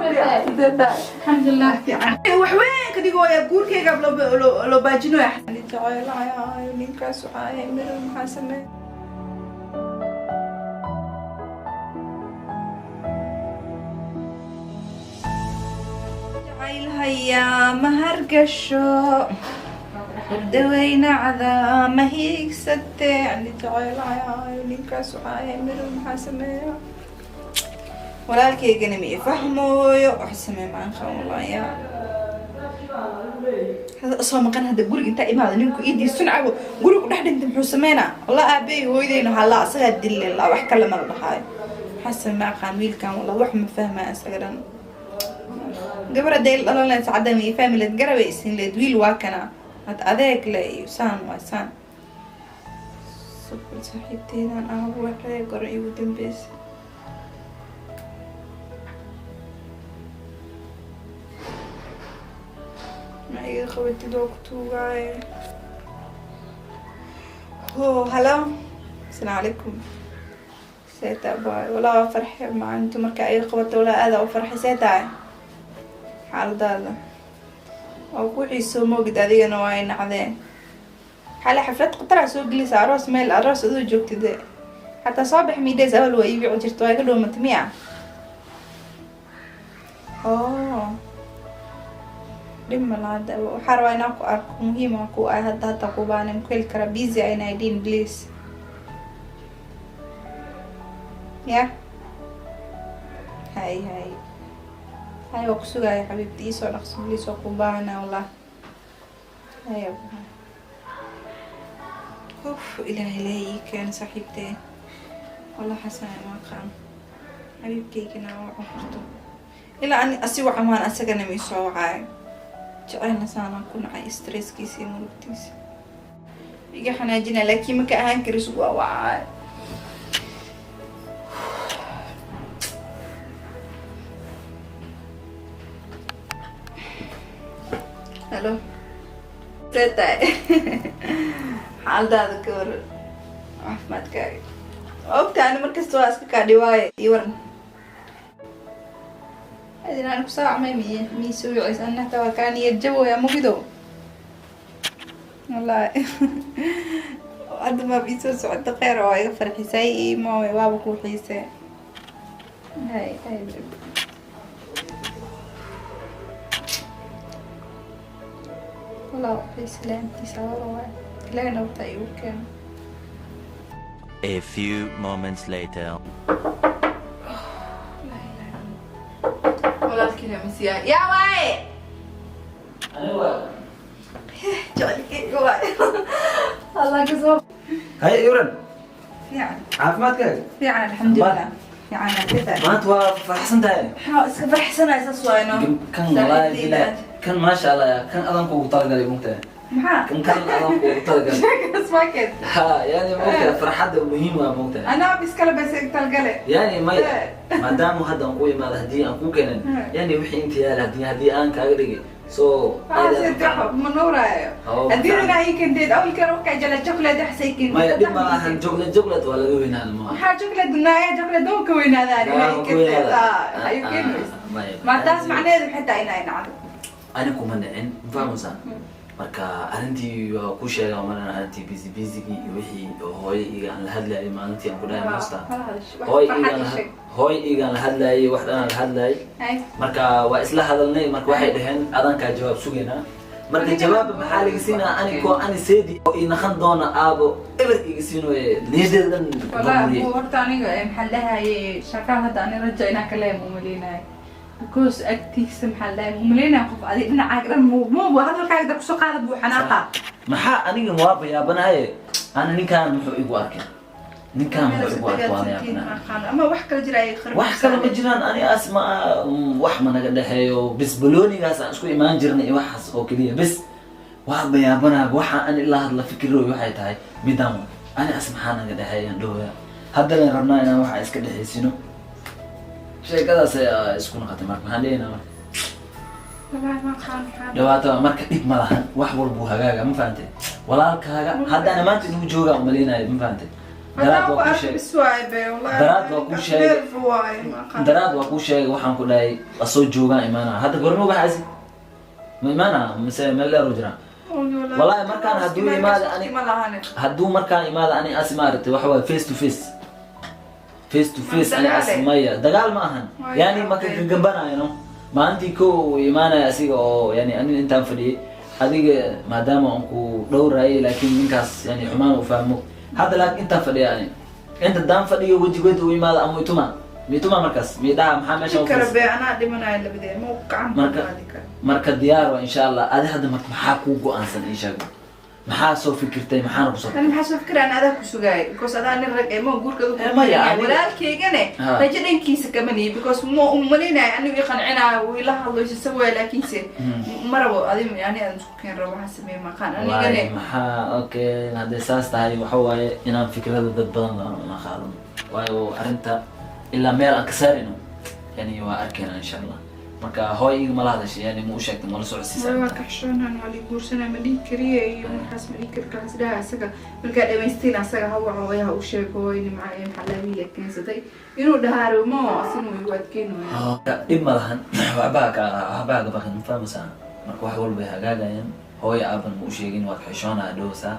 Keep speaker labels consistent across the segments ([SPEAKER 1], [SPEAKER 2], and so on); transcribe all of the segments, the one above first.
[SPEAKER 1] Alxamdulilah, fiican.
[SPEAKER 2] Wax weyn ka dhigooya guurkayga loo baajinoya. Jecelahay ninkaas, waxaa miro maxaa sameey? Jacaylhayaa ma hargasho, hurdaweynacda ma hiigsate. Ani jecelahay ninkaas, waxaa miro maxaa sameeya? Walaalkaygana ma ifahmooyo. Wax samee maankan walaya soo maqan. Hadda guriga intaa imaado, ninku iidii suncabo gurigu dhex dhintay, muxuu sameynaa? Wallah aabey hooydayna hala asagaa dille la wax kale ma la dhahaayo. Maxaa samee? Aqaan wiilkan, wallah wax ma fahmaya isaga dhan. Gabar hadday la dhalan lahayd sacadda ma ifahmi lahayd, garabay isin lahayd. Wiil waa kana had adeeg le iyo saan waa saan. Super saaxiibteydaan aabu waxay goran igu dambeysay. Ma iga qabatid oo ku tuugaaye? Ho, halo, asalaamu calaykum. See tahay, boy? Walaa waa farxe maalintu marka iga qabato. Walaa aada u farxay. See tahay xaaladaada? Waa ku xiisoo moogid adigana waa ay nacdeen. Xale xaflad khataraa soo gelisa, aroos, meel aroos adoo joogtide. Xataa soo bax miidhays awal waa ii wici jirta, waa iga dhoomatay miya? Oh, dhib ma laha. Hadda waxaa rabaa inaan ku arko, muhiim aan ku ah. Hadda ku baanan ku heli karaa? Busy ayna idin, please. Ya hay hay hay, waa ku sugaya xabiibti. Iisoo dhaqso please, waa ku baahana wallah. Hay abaa. Uf, ilaah, ilaahay ii keena saaxiibtee. Wallah xasan ma aqaan xabiibkaygana waa cunfurto ilaa ani asi wacamaan, asagana ma isoo wacaayo. Jecelna saanaan ku nacay, stresskiisa iyo murugtiisa iga xanaajina, laakiin maka ahaan karis waa wacaayo. Halo, see tahay xaaladaada? Ka waran caafimaadkaaga? Ogta ani markasta waa iska kaa dhiwaaye. Ii waran adin aan kusaacmay miy miisoo wicaysa? Anna hataa waa kaa niyad jabooya mugido. Wallahi hadda maab iisoo socota. Kheyr oo iga farxisay imowe, waaba kuu xiisee. Hay hay, walaa xiise laantiisa wala waay. Ilaahay nabta igu keeno.
[SPEAKER 3] A few moments later.
[SPEAKER 2] Walaalkiina masiyaa yaa waaye? Jecelkeyga waay, allah kasoo.
[SPEAKER 4] Haye Ibran.
[SPEAKER 2] Fiican.
[SPEAKER 4] Caafimaadkaaga?
[SPEAKER 2] Fiican, alxamdulilah, fiican kata.
[SPEAKER 4] Maanta waa faraxsan tahay.
[SPEAKER 2] Maxaa iska farxsanaya? Saas waayno.
[SPEAKER 4] Kan wallaahi bilaa kan, maasha Allah, kan adan kuugu talagalay mugtahay.
[SPEAKER 2] Maxaa?
[SPEAKER 4] Kan adan kuugu talagalay.
[SPEAKER 2] Sheekaas market.
[SPEAKER 4] Ha, yani mugtahay farxadda muhiim waa mugtahay.
[SPEAKER 2] Anaa iskale bas talgale.
[SPEAKER 4] Yani maya, maadaama hadda aan ku imaado, haddii aan ku keenan, yani wixii inta yaala haddii aan kaaga dhigay so
[SPEAKER 2] ma nuuraayo.
[SPEAKER 4] Oh,
[SPEAKER 2] haddii inaa ii kenteed awalkan wakaa jala chocolate waxsay kentay.
[SPEAKER 4] Maya, dhib ma lahan. Chocolate, chocolate waa laga weynaada ma?
[SPEAKER 2] Maxaa chocolate naaya? Chocolate oo ka weynaadaan inaa ii kenteed ayuu keenays.
[SPEAKER 4] Maya.
[SPEAKER 2] Ma taas macnaheedu maxay tahay inaa nacdo?
[SPEAKER 4] Ani kuma nicin, ma fahmaysaa? Marka arrintii waa ku sheega malan, arrintii busy busygii iyo wixii oo hooyo iga aan la hadlayay maalintii aan ku dhahay musta hooyo igaan la hadlayay, wax dhan aan la hadlayay. Marka waa isla hadalnay. Marka waxay dhaheen adankaa jawaab sugaynaa. Marka jawaab maxaa laga siinaa? Ani ko ani seedi oo ii naqan doona aabo eber iga siinoye niyadeeda dhan
[SPEAKER 1] Wallahi
[SPEAKER 4] burburiyey.
[SPEAKER 1] Abu, horta aniga maxaa dhahaye, shaqada hadda ani raja inaan ka leeyahay ma umaleynaayo, because agtiisa maxaa dhahay ma umaleynaayo qof adi dhinacaaga dhan mu hadalkaaga da kusoo qaada buu xanaaqa.
[SPEAKER 4] Maxaa aniga waa yaabanahaye? Ana ninkaan muxuu igu arkay? Ninkaan muxuu igu arkay? Waan yaabanahay.
[SPEAKER 2] Ama wax kale jira ay kharib.
[SPEAKER 4] Wax kale ma jiraan. Ani as ma wax ma naga dhexeeyo, bis baloonigaas aan isku imaan jirnay iyo waxaas oo keliya bis. Waa bayaabanaa waxa ani ilaa hadla fikirooy waxay tahay midaan ani as maxaa naga dhexeeyaan dhowya. Haddana rabnaa inaan waxa iska dhexaysino. Sheekadaas ayaa isku noqotay. Marka maxaan leeyahnaa marka?
[SPEAKER 1] Wallahi ma aqaan maxaa.
[SPEAKER 4] Dhibaato marka dhib ma lahan, wax walbuu hagaaga, ma fahantay? Walaalkaaga haddana maanta inuu joogaa umaleynayo, ma fahantay? Daraad waa kuu sheegay.
[SPEAKER 2] Bis waay be wallahi.
[SPEAKER 4] Daraad waa kuu sheegay.
[SPEAKER 2] Nerf waay, ma aqaan.
[SPEAKER 4] Daraad waa kuu sheegay, waxaan ku dhahay asoo joogaan imaanaa. Hadda gorma baxaysi? Ma imaanaa mise meel dheer u jiraa? Wallahi markaan hadduu imaado
[SPEAKER 2] Ma lahane.
[SPEAKER 4] Hadduu markaan imaado ani asi, maaragtay, waxa waaye face to face, face to face ani as.
[SPEAKER 2] Dagaale.
[SPEAKER 4] Maya, dagaal ma ahan.
[SPEAKER 2] Waay,
[SPEAKER 4] yani maka gagambanayo no. Maalintii ko uu imaanaya asiga oo yani anin intaan fadhiyay adiga maadaama aan ku dhowraayay, laakiin ninkaas yani xumaan uu fahmo hadda. Laakiin intaan fadhiya ani, inta daan fadhiyo wejigood uu imaado ama ituma mituma, markaas miidhaha maxaa meesha u
[SPEAKER 2] Kara
[SPEAKER 4] fadhiis?
[SPEAKER 2] Be anaa dhimanaya labadeen ma gacan ku qaadi karo.
[SPEAKER 4] Marka diyaar waa insha Allah. Adi hadda marka maxaa kuu go-aansan? Ii sheeg, maxaa soo fikirtay, maxaana kusoo
[SPEAKER 2] Ani maxaa soo fikiraan? Adaa ku sugaay because adaa nin rag ee ma guurka
[SPEAKER 4] Eh, maya,
[SPEAKER 2] walaalkaygane
[SPEAKER 4] Ha.
[SPEAKER 2] rajo dhankiisa kama nihi because ma umalaynaya anigu i qancinaayo, wuu ila hadlo isa waay, laakiinse ma rabo adi yani aan isku keen rabo. Waxaa sameeye maqaan anigane.
[SPEAKER 4] Waay, maxaa? Okay, hadday saas tahay, waxa waaye inaan fikrada dad badan la qaadano, waayo arrinta ilaa meel aan ka saarino yani waa arkayna insha Allah. Marka hooy iga mala hadashay? Yani ma u sheegtay, mala socodsiisa?
[SPEAKER 2] Waa kaxshoonan, waa li guursanaa ma dhihi kariye iyo markaas ma dhihi kari kaas dhaha. Asaga markaa dhamaystiin asaga ha waco, ha u sheego hooy nimca ee maxaa laa wiila keensatay inuu dhahaaro mo asina igu adkeenaya.
[SPEAKER 4] Dhib ma lahan, waxbaa ka baqin, ma fahmaysaa? Marka wax walba ay hagaagayaan. Hooyo aaban ma u sheegin, waad xishoonaya dhowsaa.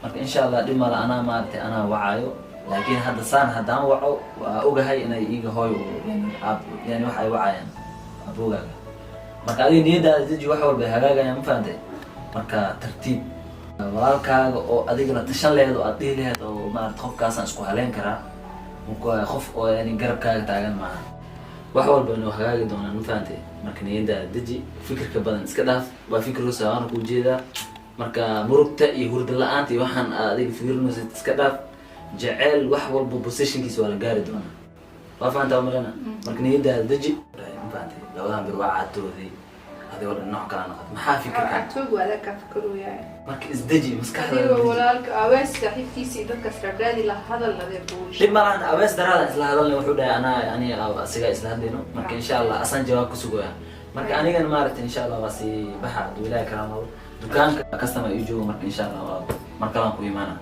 [SPEAKER 4] Marka insha Allah dhib mala, anaa maaragtay anaa wacayo, laakiin hadda saan haddaan waco waa ogahay inay iiga hooyo yani aab yani wax ay wacayaan abogaaga. Marka adiga niyadaada deji, wax walba ay hagaagayaan, ma fahantay? Marka tartiib, walaalkaaga oo adiga la tashan laheed oo aad dhihi laheed oo maarata qofkaasaan isku haleyn karaa. Marka qof oo yani garabkaaga taagan maaha. Wax walba inuu hagaagi doonaan, ma fahantay? Marka niyadaada deji, fikirka badan iska dhaaf. Waa fikiroosa, waana kuu jeedaa. Marka murugta iyo hurda la-aanta iyo waxaan aad adiga fikirinaysid iska dhaaf. Jeceel wax walba positionkiisa waa la gaari doonaa, waa fahantaa malena? Marka niyadaada deji, ma fahantay? Labadan bir waa caatooday, adigoo dhan nooc kala noqot. Maxaa fikirka?
[SPEAKER 2] Toog waa adaa kaa fikiroyaa.
[SPEAKER 4] Marka isdeji, maskaxda
[SPEAKER 2] Adiga
[SPEAKER 4] deji.
[SPEAKER 2] Walaalka awees saaxiibkiisa iyo dadkaas rabraadi la hadal adee buush.
[SPEAKER 4] Dhib malahan, abees daraada isla hadalnay, wuxuu dhahay anaa ani asigaa isla hadlayno. Marka insha Allah asaan jawaab ku sugaya. Marka anigana maaragtay insha Allah waa sii baxa hadduu Ilaahay karaamado. Dukaanka customer ii joogo. Marka insha Allah waa mar kale aan ku imaana,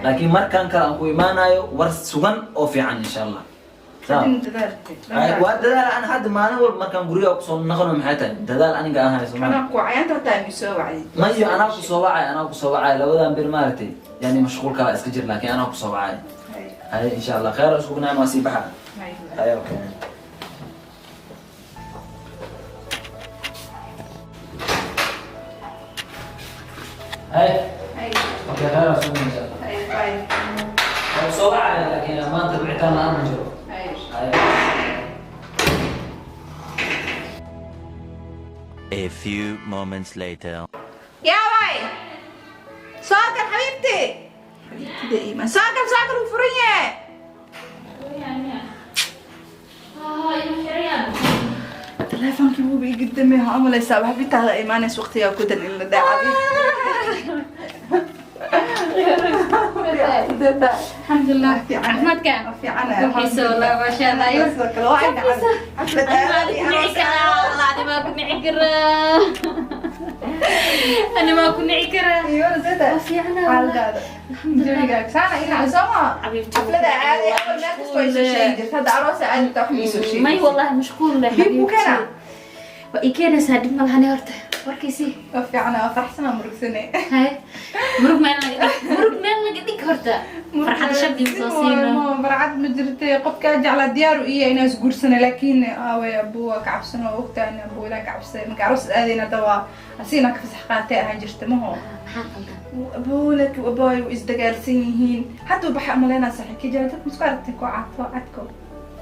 [SPEAKER 4] laakiin markaan kale aan ku imaanayo war sugan oo fiican insha Allah. Sawa? Ay, waa dadaal aan hadda maalin walba markaan guriga kusoo noqono. Maxay tahay dadaal aniga aan hayso?
[SPEAKER 2] Anaa ku cayaanta hataa mi soo wacday.
[SPEAKER 4] Mayo, anaa kusoo wacay, anaa kusoo wacay. Labadan bir maaragtay yani mashquul kala iska jir, laakiin anaa kusoo wacay. Hay, insha Allah khayr isku gnaan, waa sii baxa. Hay, okay. Hay, okay, khayr isku gnaan insha Allah. Waa soo wacaya, laakiin maanta wicitaan la'aan ma jiro. Hay.
[SPEAKER 3] A few moments later.
[SPEAKER 2] Yaa waay, soo gal xabiibti, xabiibtida iimaan, soo gal, soo gal, wuu furan yahay. Teleefoonkii wuuba iga damay, waxaa umalaysaa xabiibtaada imaanaysa waqtigaa ku dan in la daacay.
[SPEAKER 1] Alxamdulilah, caafimaadka
[SPEAKER 2] Fiican.
[SPEAKER 1] Xiiso wallah, maasha Allah.
[SPEAKER 2] Sidoo kale waa ay dhacday xaflad aad iyo
[SPEAKER 1] Nici karaa wallah, ani maa ku nici karaa, ani maa ku nici karaa. Fiicana.
[SPEAKER 2] Xaaladaada, jawigaaga saana inac sooma?
[SPEAKER 1] Xabiibti.
[SPEAKER 2] Xaflada caadi awal meel kasta way soo sheegi jirta, hadda aroosa aad intaa wax ii soo sheegi.
[SPEAKER 1] May wallahi, mashquul leh.
[SPEAKER 2] Dib u keena.
[SPEAKER 1] Waa ii keenaysaa, dhib ma lahane. Horta warkiisii.
[SPEAKER 2] Waa fiican, waa faraxsan, waa murugsane.
[SPEAKER 1] Haye, murug meel naga dhig, murug meel naga dhig. Horta farxad shabdi soo siino.
[SPEAKER 2] Farxad ma jirtay, qofkaa jeclaa diyaar u iya inaan isguursana, laakiin aawe abuu waa ka cabsano, ogtaan abuu ilaa ka cabsaday. Marka aroos aadayna hadda waa asigna ka fasax qaatay ahaan jirta maho.
[SPEAKER 1] Maxaa qaldan?
[SPEAKER 2] Abuu laakiin abooy way isdagaalsan yihiin hadda. Baxa umaleynaa saaxiibkii jira dad misku aragtay ku caato cadko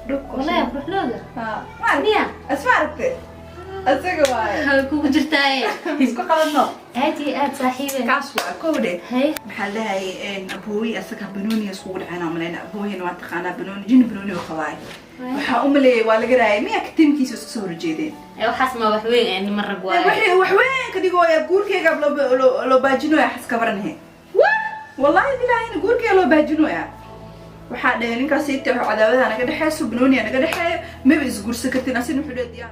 [SPEAKER 2] dhubko.
[SPEAKER 1] Wallahi quruxlooda.
[SPEAKER 2] Ha, ma aragtay?
[SPEAKER 1] Miya?
[SPEAKER 2] Asma aragtay, asaga waaye.
[SPEAKER 1] Waxay kugu jirtaaye.
[SPEAKER 2] Isku qaladno.
[SPEAKER 1] Aad iyo aad, saaxiibe.
[SPEAKER 2] Kaas waa kowdhe.
[SPEAKER 1] Haye.
[SPEAKER 2] Maxaa la dhahay, abooyi asaga banooniga iskugu dhaceen aan maleyna. Abooyina waa taqaanaa, banooni jin banooni u qabaay. Waxaa u maleeyay waa laga raayay miya, tiimkiisa isku soo horjeedeen.
[SPEAKER 1] Ee, waxaas ma wax weyn ee niman rag waaye.
[SPEAKER 2] Wixii wax weyn ka dhigooya guurkayga loo baajinooya, xaska baranhe. Wallahi bilaahi in guurkayga loo baajinooya. Waxaa dhahay ninkaas inta wax cadaawadaha naga dhexeyso, banooniya naga dhexeeyo, maba isguursan kartin. Asina wuxuu dhahay diyaar.